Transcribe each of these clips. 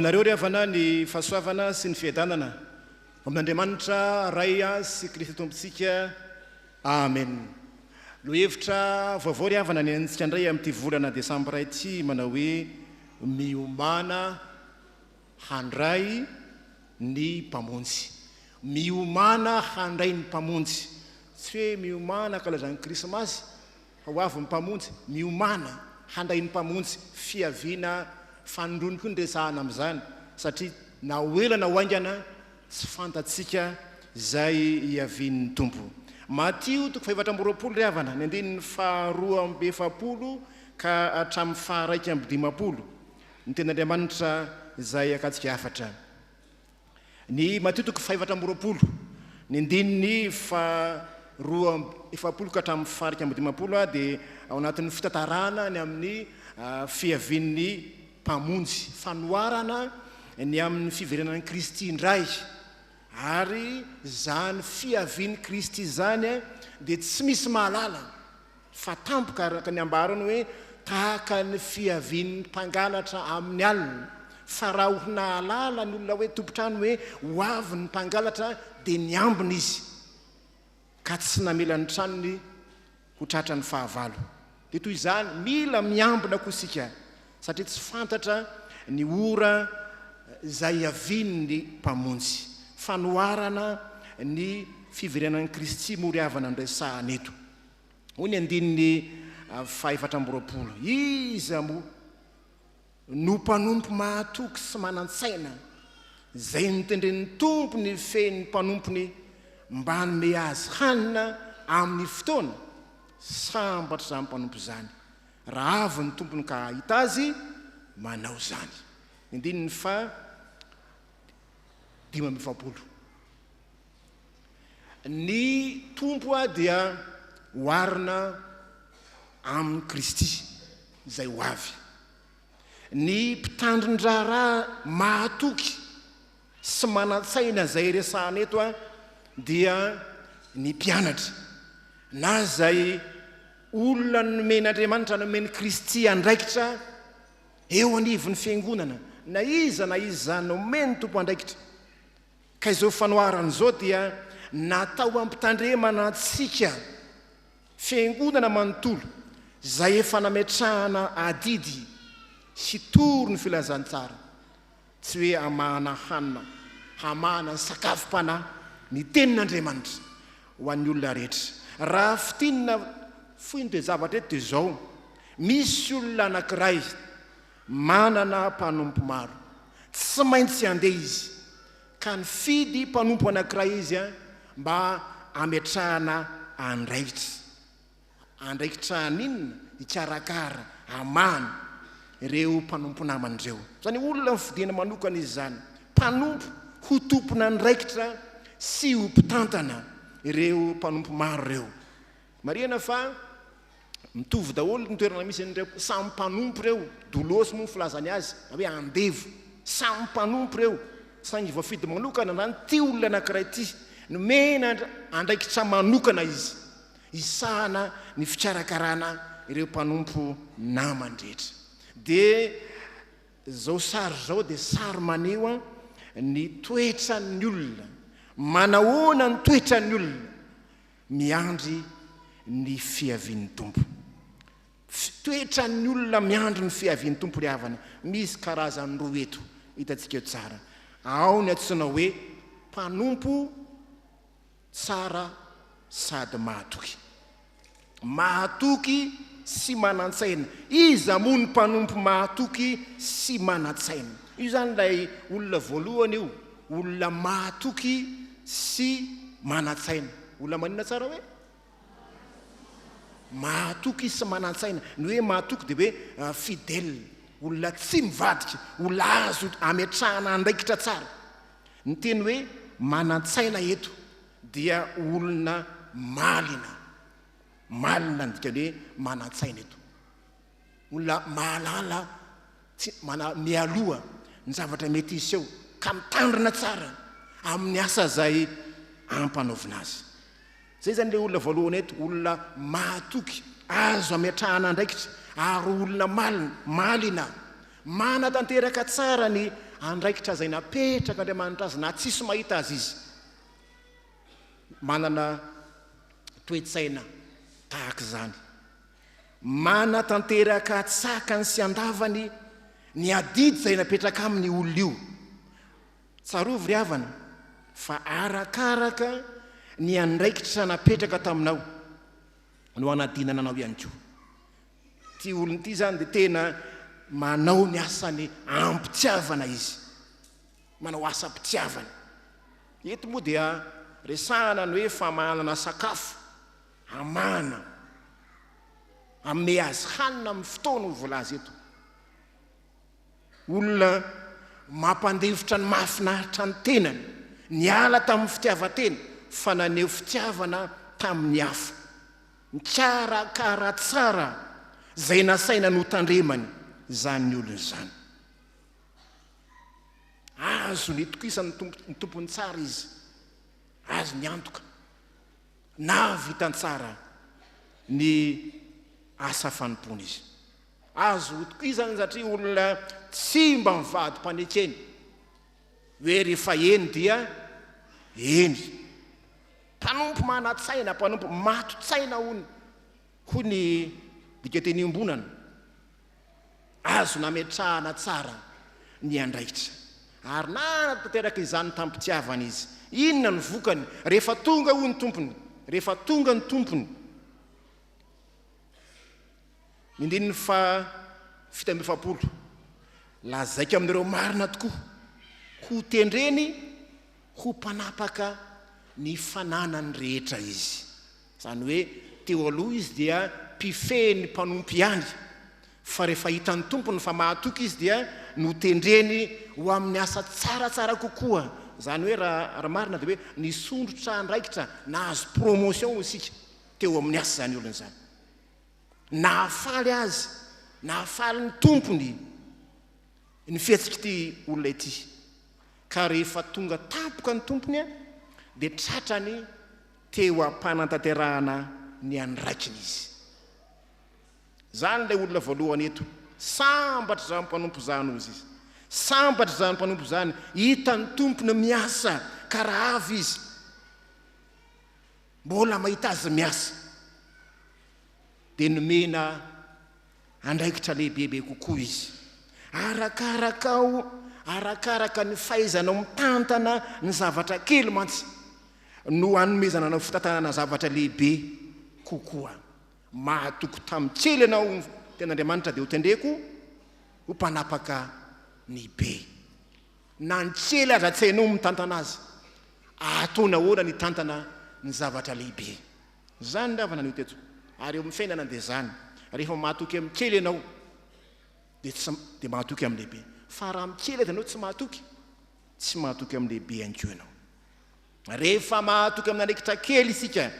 aminareo ry havana ny fahasoavana sy ny fiadanana avy amin'Andriamanitra Ray sy Kristy Tompontsika. Amen. Lohahevitra vaovao ry havana ny antsika indray amin'ity volana desambra ity manao hoe miomàna handray ny Mpamonjy. Miomàna handray ny Mpamonjy. Tsy hoe miomàna hankalazan'ny Krismasy fa ho avy ny Mpamonjy. Miomàna handray ny Mpamonjy. Fiaviana fanindroany koa no resahana amin'izany satria na ho ela na ho haingana tsy fantatsika izay hiavian'ny Tompo. Matio toko faha-24 ry havana, ny andininy faha-42 ka hatramin'ny faha-51. Ny Tenin'Andriamanitra izay akantsika hafatra. Ny Matio toko faha-24, ny andininy faha-42 ka hatramin'ny faha-51 dia ao anatin'ny fitantarana ny amin'ny fiavian'ny Mpamonjy, fanoharana ny amin'ny fiverenan'i Kristy indray, ary izany fiavian'i Kristy izany dia tsy misy mahalala fa tampoka araka ny ambarany hoe tahaka ny fiavian'ny mpangalatra amin'ny alina, fa raha ho nahalala ny olona hoe tompon-trano hoe ho avy ny mpangalatra dia niambina izy ka tsy namela ny tranony ho tratran'ny fahavalo. Dia toy izany, mila miambina koa isika satria tsy fantatra ny ora izay hiavian'ny Mpamonjy. Fanoharana ny fiverenan'i Kristy moa ry havana no resahana eto. Hoy ny andininy faha-24, Iza moa no mpanompo mahatoky sy manan-tsaina, izay notendren'ny tompony hifehy ny mpanompony mba hanome azy hanina amin'ny fotoana? Sambatra izany mpanompo izany, raha avy ny tompony ka hahita azy manao izany. Ny andininy faha 45. Ny Tompo dia oharina amin'i Kristy izay ho avy. Ny mpitandrin-draharaha mahatoky sy manan-tsaina izay resahana eto dia ny mpianatra na izay olona nomen'Andriamanitra, nomen'i Kristy andraikitra eo anivon'ny fiangonana, na iza na iza nomen'ny Tompo andraikitra. Ka izao fanoharana izao dia natao hampitandremana antsika, Fiangonana manontolo, izay efa nametrahana adidy hitory ny filazantsara, tsy hoe hamahana hanina, hamahana ny sakafom-panahy, ny Tenin'Andriamanitra ho an'ny olona rehetra. Raha fintinina fohy ny toe-javatra eto dia izao, misy olona anankiray Manana mpanompo maro. Tsy maintsy handeha izy. Ka nifidy mpanompo anankiray izy mba hametrahana andraikitra. Andraikitra haninona? Hikarakara, hamahana ireo mpanompo namany ireo. Izany hoe olona nofidina manokana izy izany. Mpanompo ho tompon'andraikitra sy ho mpitantana ireo mpanompo maro ireo. Marihana fa mitovy daholo ny toerana misy an'ireo samy mpanompo ireo, doulos moa ny filazany azy, na hoe andevo, samy mpanompo ireo, saingy voafidy manokana na ity olona anankiray ity, nomena andraikitra manokana izy hisahana ny fikarakarana ireo mpanompo namany rehetra. Dia izao sary izao dia sary maneho ny toetran'ny olona, manahoana ny toetran'ny olona Miandry ny fiavian'ny Tompo. Toetran'ny olona miandry ny fiavian'ny Tompo ry havana. Misy karazany roa eto, hitantsika eo tsara. Ao ny antsoina hoe mpanompo tsara sady mahatoky. Mahatoky sy manan-tsaina. Iza moa ny mpanompo mahatoky sy manan-tsaina? Io izany ilay olona voalohany io, olona mahatoky sy manan-tsaina. Olona maninona tsara hoe? Mahatoky sy manan-tsaina. Ny hoe mahatoky dia hoe fidèle, olona tsy mivadika, olona azo ametrahana andraikitra tsara. Ny teny hoe manan-tsaina eto dia olona malina. Malina ny dikan'ny hoe manan-tsaina eto. Olona mahalala tsy mana mialoha ny zavatra mety hiseho ka mitandrina tsara amin'ny asa izay ampanaovina azy. Izay izany ilay olona voalohany eto, olona mahatoky, azo ametrahana andraikitra ary olona malina, malina, manatanteraka tsara ny andraikitra izay napetrak'Andriamanitra azy na tsisy mahita azy izy. Manana toe-tsaina tahaka izany. Manatanteraka an-tsakany sy an-davany ny adidy izay napetraka aminy io olona io. Tsarovy ry havana fa arakaraka ny andraikitra napetraka taminao no hanadinana anao ihany koa. Ity olona ity izany dia tena manao ny asany am-pitiavana izy. Manao asam-pitiavana. Eto moa dia resahana ny hoe famahanana sakafo, hamahana, hanome azy hanina amin'ny fotoana ho voalaza eto. Olona mampandefitra ny mahafinaritra ny tenany, niala tamin'ny fitiavan-tena fa naneho fitiavana tamin'ny hafa. Nikarakara tsara izay nasaina notandremany izany olona izany. Azony itokisan'ny ny tompony tsara izy, azony antoka, nahavitany tsara ny asa fanompoana izy. Azo itokisana satria olona tsy mba mivadi-panekena hoe rehefa eny dia eny. Mpanompo manan-tsaina, mpanompo mato-tsaina hono, hoy ny dikanteny iombonana. Azo nametrahana tsara ny andraikitra ary nanatanteraka izany tamim-pitiavana izy. Inona no vokany rehefa tonga hoy ny tompony? Rehefa tonga ny tompony. Ny andininy faha 47, Lazaiko aminareo marina tokoa, ho tendreny ho mpanapaka ny fananany rehetra izy. Izany hoe teo aloha izy dia mpifehy ny mpanompo ihany, fa rehefa hitan'ny tompony fa mahatoky izy dia notendreny ho amin'ny asa tsaratsara kokoa. Izany hoe raha marina dia hoe nisondrotra andraikitra, nahazo promotion hoy isika teo amin'ny asa izany olona izany. Nahafaly azy, nahafaly ny tompony ny fihetsik'ity olona ity. Ka rehefa tonga tampoka ny tompony dia tratrany teo am-panantanterahana ny andraikiny izy. Izany ilay olona voalohany eto. Sambatra izany mpanompo izany hozy izy. Sambatra izany mpanompo izany, hitan'ny tompony miasa ka raha avy izy, mbola mahita azy miasa, dia nomena andraikitra lehibebe kokoa izy. Arakarakao, arakaraka ny fahaizanao mitantana ny zavatra kely mantsy no hanomezana anao fitantanana zavatra lehibe kokoa. Mahatoky tamin'ny kely ianao, Tenin'Andriamanitra, dia hotendreko ho mpanapaka ny be. Na ny kely aza tsy hainao mitantana azy, ataonao ahoana ny hitantana ny zavatra lehibe? Izany ny havana no hita eto. Ary eo amin'ny fiainana dia izany. Rehefa mahatoky amin'ny kely ianao, dia tsy dia mahatoky amin'ny lehibe. Fa raha amin'ny kely aza ianao tsy mahatoky, tsy mahatoky amin'ny lehibe ihany koa ianao. Rehefa mahatoky amin'ny andraikitra kely isika,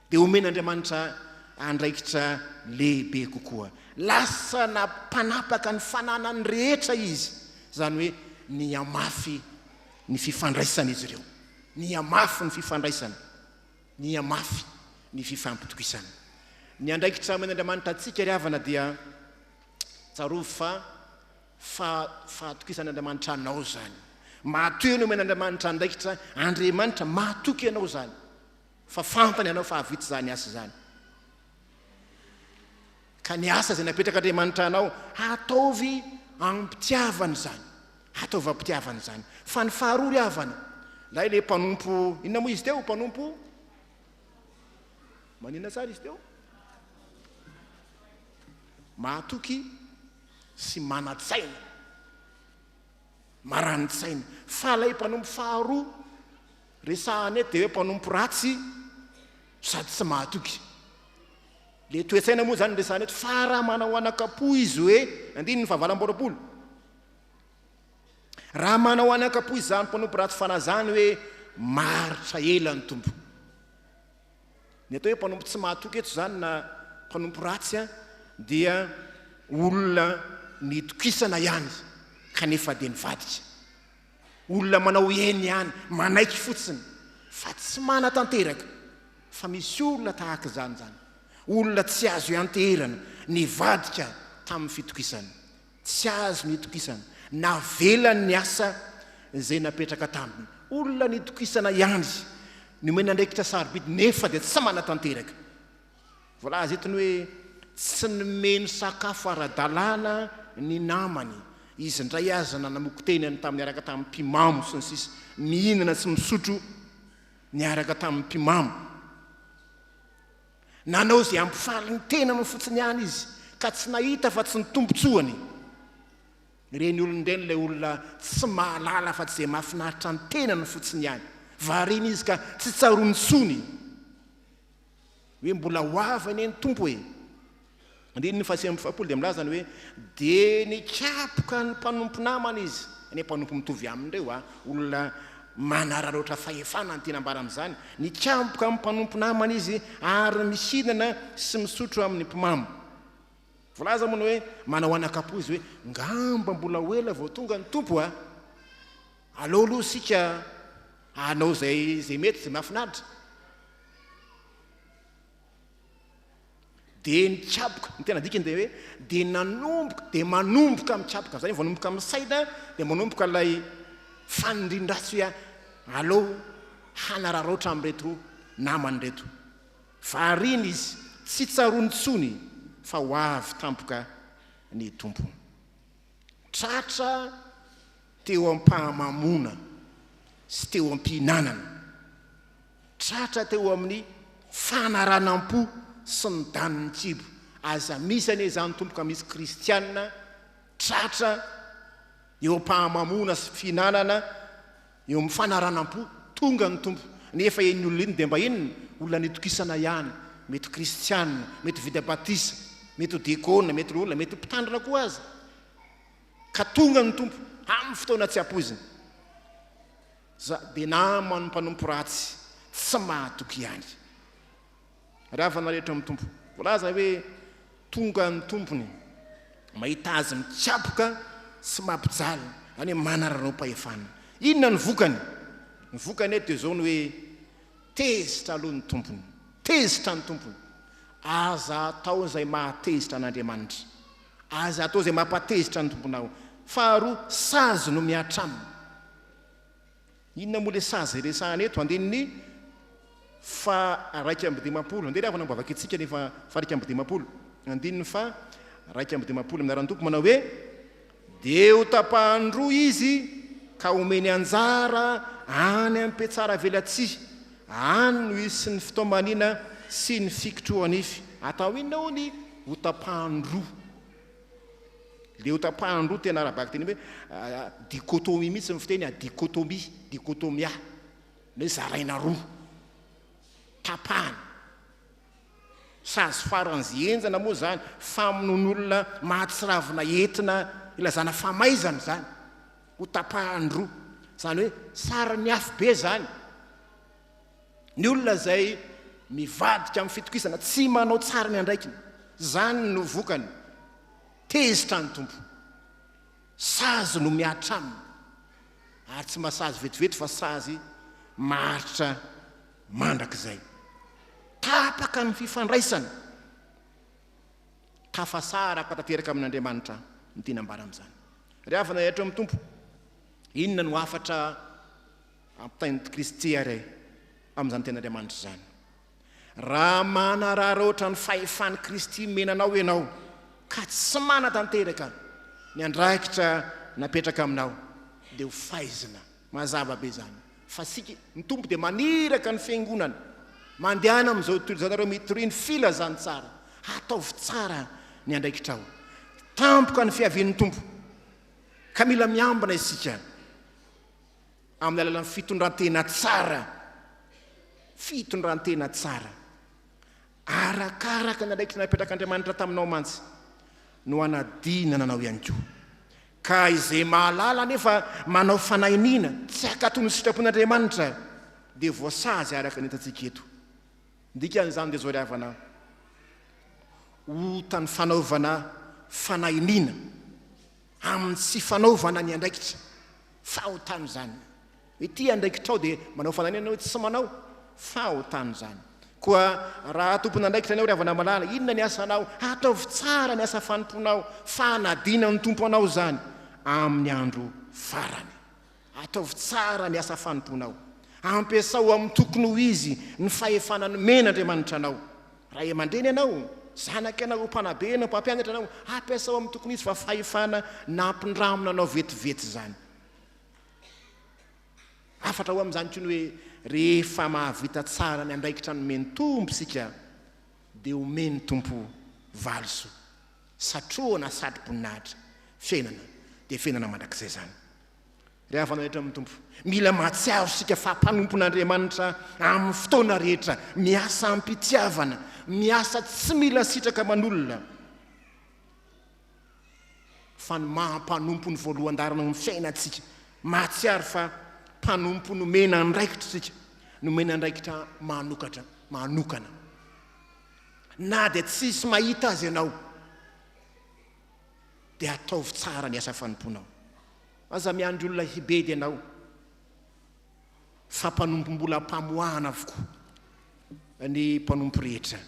dia omen'Andriamanitra andraikitra lehibe kokoa. Lasa mpanapaka ny fananany rehetra izy, izany hoe nihamafy ny fifandraisan'izy ireo. Nihamafy ny fifandraisana, nihamafy ny fifampitokisana. Ny andraikitra omen'Andriamanitra antsika ry havana dia tsarovy fa fa fahatokisan'Andriamanitra anao izany. Matoa ianao omen'Andriamanitra andraikitra, Andriamanitra matoky anao izany. Fa fantany ianao fa hahavita izany asa izany. Ka ny asa izay napetrak'Andriamanitra anao, ataovy amim-pitiavana izany. Ataovy am-pitiavana izany. Fa ny faharoa ry havana, ilay ilay mpanompo, inona moa izy teo? Mpanompo maninona tsara izy teo? Mahatoky sy manan-tsaina. Maranin-tsaina. Fa ilay mpanompo faharoa resahana eto dia hoe mpanompo ratsy sady tsy mahatoky. Ilay toe-tsaina moa izany resahana eto fa raha manao anakam-po izy hoe, andininy fahavalo amby 20, raha manao anakam-po izany mpanompo ratsy fanahy izany hoe maharitra ela ny Tompo. Ny atao hoe mpanompo tsy mahatoky eto izany na mpanompo ratsy dia olona nitokisana ihany kanefa dia nivadika. Olona manao eny ihany, manaiky fotsiny fa tsy manatanteraka. Fa misy olona tahaka izany izany. Olona tsy azo ianteherana, nivadika tamin'ny fitokisana. Tsy azo nitokisana. Navelany ny asa izay napetraka taminy. Olona nitokisana ihany, nomena andraikitra sarobidy nefa dia tsy manatanteraka. Voalaza eto ny hoe tsy nomeny sakafo ara-dalàna ny namany, izy indray aza nanamoko tenany tamin'ny niaraka tamin'ny mpimamo sy ny sisa, mihinana sy misotro niaraka tamin'ny mpimamo. Nanao izay hampifaly ny tenany fotsiny ihany izy ka tsy nahita fa tsy ny tombontsoany. Ireny olona ireny ilay olona tsy mahalala fa tsy izay mahafinaritra ny tenany fotsiny ihany. Variana izy ka tsy tsaroany intsony. Hoe mbola ho avy anie ny Tompo e! Andininy faha-49 dia milaza ny hoe, Dia nikapoka ny mpanompo namany izy. Anie mpanompo mitovy aminy ireo a! Olona manararaotra fahefana no tiana ambara amin'izany. Nikapoka ny mpanompo namany izy ary mihinana sy misotro amin'ny mpimamo. Voalaza moa ny hoe manao anakam-po izy hoe, Ngamba mbola ho ela vao tonga ny Tompo a! Aleo aloha isika hanao izay izay mety, izay mahafinaritra. Dia nikapoka, ny tena dikany dia hoe dia nanomboka, dia manomboka mikapoka, izany hoe vao manomboka misaina dia manomboka ilay fanindrin-dratsy hoe aleo hanararaotra amin'ireto namany ireto. Variana izy, tsy tsaroany intsony fa ho avy tampoka ny Tompo. Tratra teo am-pahamamoana sy teo am-pihinanana. Tratra teo amin'ny fanaranam-po sy ny danin'ny kibo. Aza misy anie izany Tompo ka misy kristiana tratra eo am-pahamamoana sy fihinanana, eo amin'ny fanaranam-po. Tonga ny Tompo. Nefa iny olona iny dia mba inona? Olona nitokisana ihany. Mety kristiana, mety vita batisa, mety ho diakona, mety loholona, mety ho mpitandrina koa aza. Ka tonga ny Tompo amin'ny fotoana tsy ampoizina. Za dia naman'ny mpanompo ratsy tsy mahatoky ihany. Ry havana rehetra amin'ny Tompo, voalaza hoe tonga ny tompony, mahita azy mikapoka sy mampijaly, izany hoe manararaom-pahefana. Inona ny vokany? Ny vokany eto dia izao ny hoe tezitra aloha ny tompony. Tezitra ny tompony. Aza atao izay mahatezitra an'Andriamanitra. Aza atao izay mampatezitra ny tomponao. Faharoa, sazy no mihatra aminy. Inona moa ilay sazy resahana eto? Andininy faha-51. Andeha ry havana mba vakintsika ny faha-51. Andininy faha-51 amin'ny anaran'ny Tompo manao hoe, Dia ho tapahan-droa izy ka homeny anjara any amin'ny mpihatsaravelatsihy, any no hisy ny fitaomanina sy ny fikitroha-nify. Atao inona hono ny ho tapahan-droa? Le ho tapahan-droa tena ara-bakiteny hoe dichotomie mihitsy ny fiteny, dichotomie, dichotomia, ny hoe zaraina roa, tapahana. Sazy faran'izay henjana moa izany, famonoan'olona mahatsiravina entina ilazana famaizana izany, ho tapahan-droa. Izany hoe sarin'ny afobe izany. Ny olona izay mivadika amin'ny fitokisana, tsy manao tsara ny andraikiny, izany no vokany. Tezitra ny Tompo. Sazy no mihatra aminy. Ary tsy masazy vetivety fa sazy maharitra mandrakizay. Tapaka ny fifandraisana. Tafasaraka tanteraka amin'Andriamanitra no tiana ambara amin'izany. Ry havana eto amin'ny Tompo, inona no hafatra ampitain'i Kristy ary amin'izany tenin'Andriamanitra izany? Raha manararaotra ny fahefan'i Kristy nomena anao ianao, ka tsy manatanteraka ny andraikitra napetraka aminao, dia ho faizina. Mazava be izany. Fa isika, ny Tompo dia maniraka ny Fiangonana, Mandehana amin'izao tontolo izao nareo mitoria ny filazantsara. Ataovy tsara ny andraikitrao. Tampoka ny fiavian'ny Tompo, ka mila miambina isika. Amin'ny alalan'ny fitondran-tena tsara. Fitondran-tena tsara. Arakaraka ny andraikitra napetrak'Andriamanitra taminao mantsy no hanadinana anao ihany koa. Ka izay mahalala anefa manao fanahiniana tsy hankatò ny sitrapon'Andriamanitra dia voasazy araka ny hitantsika eto. Ny dikan'izany dia izao ry havana, ota ny fanaovana fanahiniana amin'ny tsy fanaovana ny andraikitra. Fahotana izany. Ity andraikitrao dia manao fananina hoe tsy manao. Fahotana izany. Koa raha tompon'andraikitra ianao ry havana malala, inona ny asanao? Ataovy tsara ny asa fanompoanao. Fanadinan'ny Tompo anao izany. amin'ny andro farany. Ataovy tsara ny asa fanompoanao. Ampiasao amin'ny tokony ho izy ny fahefana nomen'Andriamanitra anao. Ray aman-dreny ianao, zanaka ianao, mpanabe ianao, mpampianatra ianao, ampiasao amin'ny tokony ho izy fa fahefana nampindramina anao vetivety izany. Hafatra ho amin'izany koa ny hoe rehefa mahavita tsara ny andraikitra nomen'ny Tompo isika dia omen'ny Tompo valisoa. Satrohana satroboninahitra, fiainana dia fiainana mandrakizay izany. Ry havana rehetra amin'ny Tompo, mila mahatsiaro isika fa mpanompon'Andriamanitra amin'ny fotoana rehetra, miasa am-pitiavana, miasa tsy mila sitraka aman'olona, fa ny maha mpanompo ny voalohan-dalana ao amin'ny fiainantsika, mahatsiaro fa mpanompo nomena andraikitra isika, nomena andraikitra manokatra, manokana. Na dia tsisy mahita aza ianao, dia ataovy tsara ny asa fanompoanao. Aza miandry olona hibedy ianao, fa mpanompo mbola ampamoahana avokoa ny mpanompo rehetra.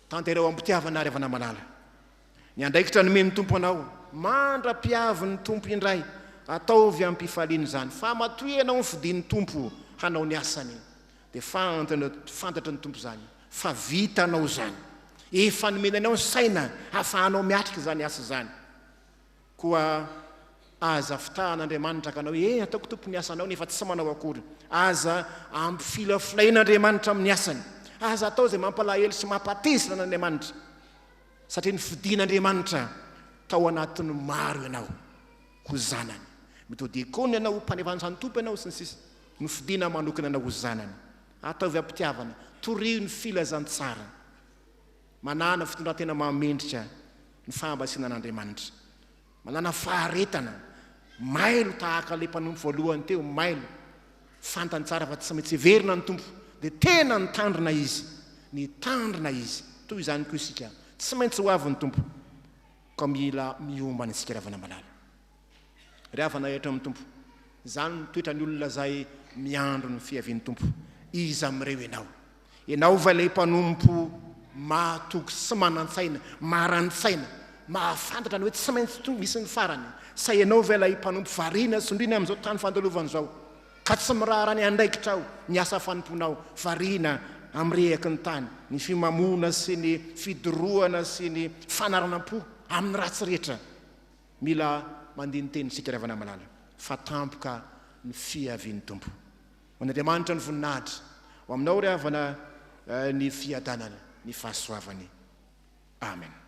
Tanterao am-pitiavana ary havana malala ny andraikitra nomen'ny Tompo anao, mandra-piavin'ny Tompo indray. Ataovy am-pifaliana izany, fa matoa ianao nofidin'ny Tompo hanao ny asany, dia fantatry ny Tompo izany, fa vitanao izany. Efa nomeny anao ny saina hahafahanao miatrika izany asa izany. Koa aza fitahan'Andriamanitra ka hanao hoe, Eh, ataoko Tompo ny asanao, nefa tsy manao akory. Aza ampifilafilain'Andriamanitra amin'ny asany. Aza atao izay mampalahelo sy mampatezitra an'Andriamanitra, satria nofidin'Andriamanitra tao anatin'ny maro ianao ho zanany. Mety ho diakona ianao, ho mpanefa ny Tompo ianao, sy ny sisa. Nofidina manokana anao ho zanany. Ataovy am-pitiavana. Torio ny filazantsara. Manàna fitondran-tena mahamendrika ny fahambasinan'Andriamanitra. Manàna faharetana. Mailo tahaka ilay mpanompo voalohany teo, mailo. Fantany tsara fa tsy maintsy heverina ny Tompo. Dia tena nitandrina izy. Nitandrina izy. Toy izany koa isika. Tsy maintsy ho avy ny Tompo. Ka mila miombana isika ry havana malala. Ry havana eto amin'ny Tompo, izany no toetran'ny olona izay miandry ny fiavian'ny Tompo. Iza amin'ireo ianao? Ianao va ilay mpanompo mahatoky sy manan-tsaina, marani-tsaina, mahafantatra ny hoe tsy maintsy tonga misy ny farany? Sa ianao va ilay mpanompo variana sy sondriana amin'izao tany fandalovana izao, ka tsy miraharaha ny andraikitrao, ny asa fanompoanao, variana amin'ny rehaky ny tany, ny fimamoana sy ny fidorohana sy ny fanaranam-po amin'ny ratsy rehetra? Mila mandini-teny isika ry havana malala fa tampoka ny fiavian'ny Tompo. Ho an'Andriamanitra ny voninahitra, ho aminao ry havana ny fiadanana, ny fahasoavany. Amen.